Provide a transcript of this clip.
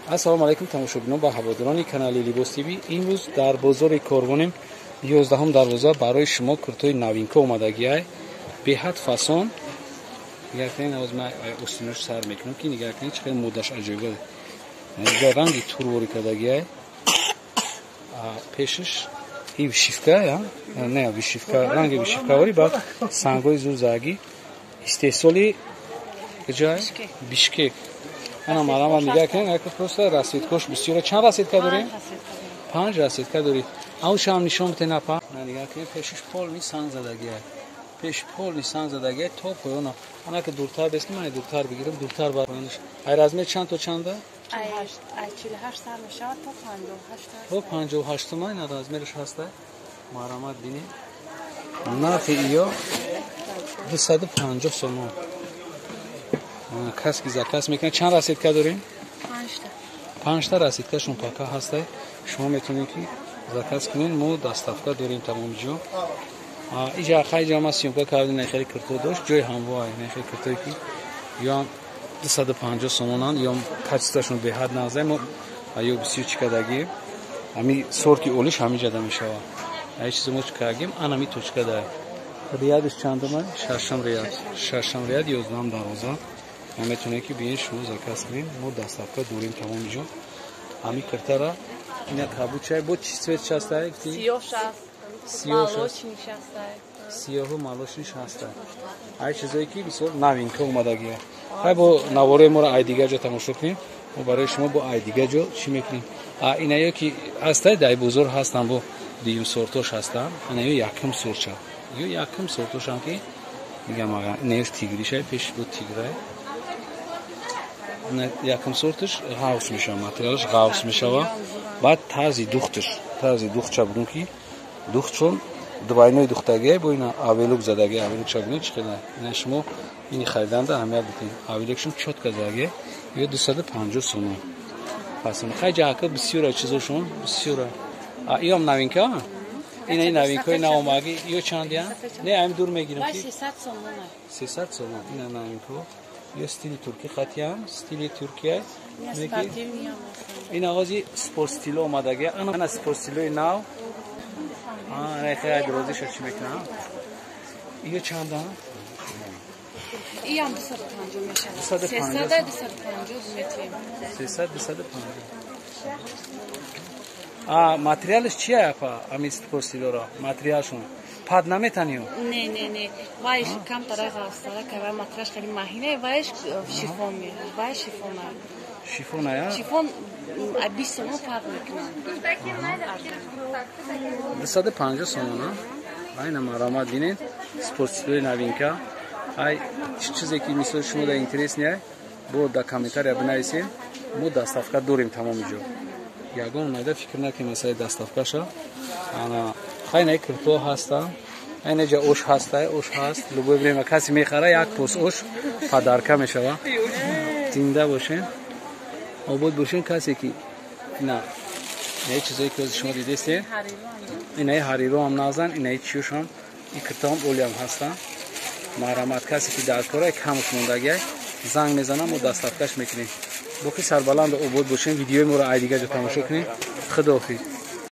Ассалому алайкум тамошобинон ва ҳаводорони канали Либос ТВ. Имрӯз дар бозори Корвонем, 11 дарвоза, барои шумо куртои новинка омадагиай, беҳад фасон. Нигар кунед, навоз ман остинош сар мекунам, ки нигар кунед, чӣ қадар модаш аҷоиба. Инҷа ранги турворӣ кардагиай. Пешаш и вышивка, я? Не, вышивка, ранги вышивкаворӣ, баъд сангҳои зур-заги. Истеҳсоли куҷай? Бишкек. Ана марама нигар кунед, яке просто расцветкош бисёра. Чанд расцветка дорем? Панҷ расцветка дорем. Аушам нишон бите, напа. Нигар кунед, пешаш полный санг задагиай. Пеш полный санг задагиай то поёна. Ана ки дуртар бес, ман дуртар бигирам, дуртар ба поёнаш. Ай размер чанд то чанда? Ай 48 сар мешавад то 58. То 58 ма ина размераш ҳаста. Марамат бинед. Нархи иё 250 сомон. Кас ки заказ мекунад, чанд расцветка дорем? Панҷта. Панҷта расцветкашон пока ҳаста. Шумо метавонед, ки заказ кунед, мо доставка дорем тамоми ҷо. Иҷа хайҷа ма съёмка кардем, хеле курто дошт, ҷои ҳамвоай, хеле куртое ки ё 250 сомонанд, ё качествоашон беҳад нағзай, мо ё бисёр чӣ кардагӣ, ҳами сорти олиш ҳамин ҷада мешавад. Ай чизе мо чӣ кардагим, анами точка да. Риядаш чандама? Шашам ряд. Шашам ряд, 11 дарвоза. Ма метавонед, ки биен, шумо заказ кунед, мо доставка дорем тамоми ҷо. Ҳами киртара ина кабучай, бо чӣ цвет шастай? Сиёҳ аст. Молочный шастай. Сиёҳу молочный ҳаста. Ай чизое ки бисёр новинка омадагия. Ай бо навораи моро ай дигар ҷо тамошо кунем. Мо барои шумо бо ай дигар ҷо чӣ мекунем? А инаё ки ҳастай, дар бозор ҳастанд, бо дуюм сортош ҳастанд. Инаё якум сортша. Ё якум сортошам ки мегам, ага, инаёш тигришай, пеш бо тиграй. Якум сорташ ғавс мешава, материалаш ғавс мешава. Баъд тарзи духташ, тарзи духтша бугум, ки духтшон двойной духтагия, бо ина оверлок задагия. Оверлокша бинед, чӣ хела. Ина шумо ини хариданда аҳамият битед, оверлокшон чётко задагия. Ё 250 сомон. Пас хай ҷаҳака бисёра, чизошон бисёра. Иём новинка, ина ин новинкаи наомаги. Ё чандия? Не, ами дур мегирам ки 300 сомон. 300 сомон. Ина новинко, ё стили туркӣ хатиям, стили туркия. Ин оғози спорт стило омадагия. Ана спорт стилои нав. Хеле дорозиша чӣ мекунам. Ё чанда? Иам 250 мешавад. 300, 250 метем. 300, 250. А материалаш чия, апа? Ами спорт стилоро материалшон пад наметаниё? Не, не, не, вайш камтара ғафстара, ка вай материалаш хеле маҳина, вайш шифон, вай шифона. Шифона, я? Шифон 20 сомон фарқ мекунад. 250 сомон. Айна марамат бинед, спорт стилои новинка. Ай чизе ки мисол шумо да интересный, бо да комментария бинависед, мо доставка дорем тамоми ҷо. Ягон майда фикр накунед масъалаи доставкаша. Ана хай наи кирто ҳаста, айна ҷа ош ҳаста, ош ҳаст. Любое время касе мехара, як пос ош подарка мешава. Зинда бошен, обод бошен. Касе ки ина инаи чизое ки шумо дидестед, инаи ҳариро ҳам назан, инаи чиёшам, и киртоам олиам ҳастанд. Марҳамат, касе ки дар кора камш мондагиай, занг мезанам, мо доставкаш мекунем. Боқӣ сарбаланду обод бошем. Видеои моро ай дигар ҷо тамошо кунем. Худоҳофиз.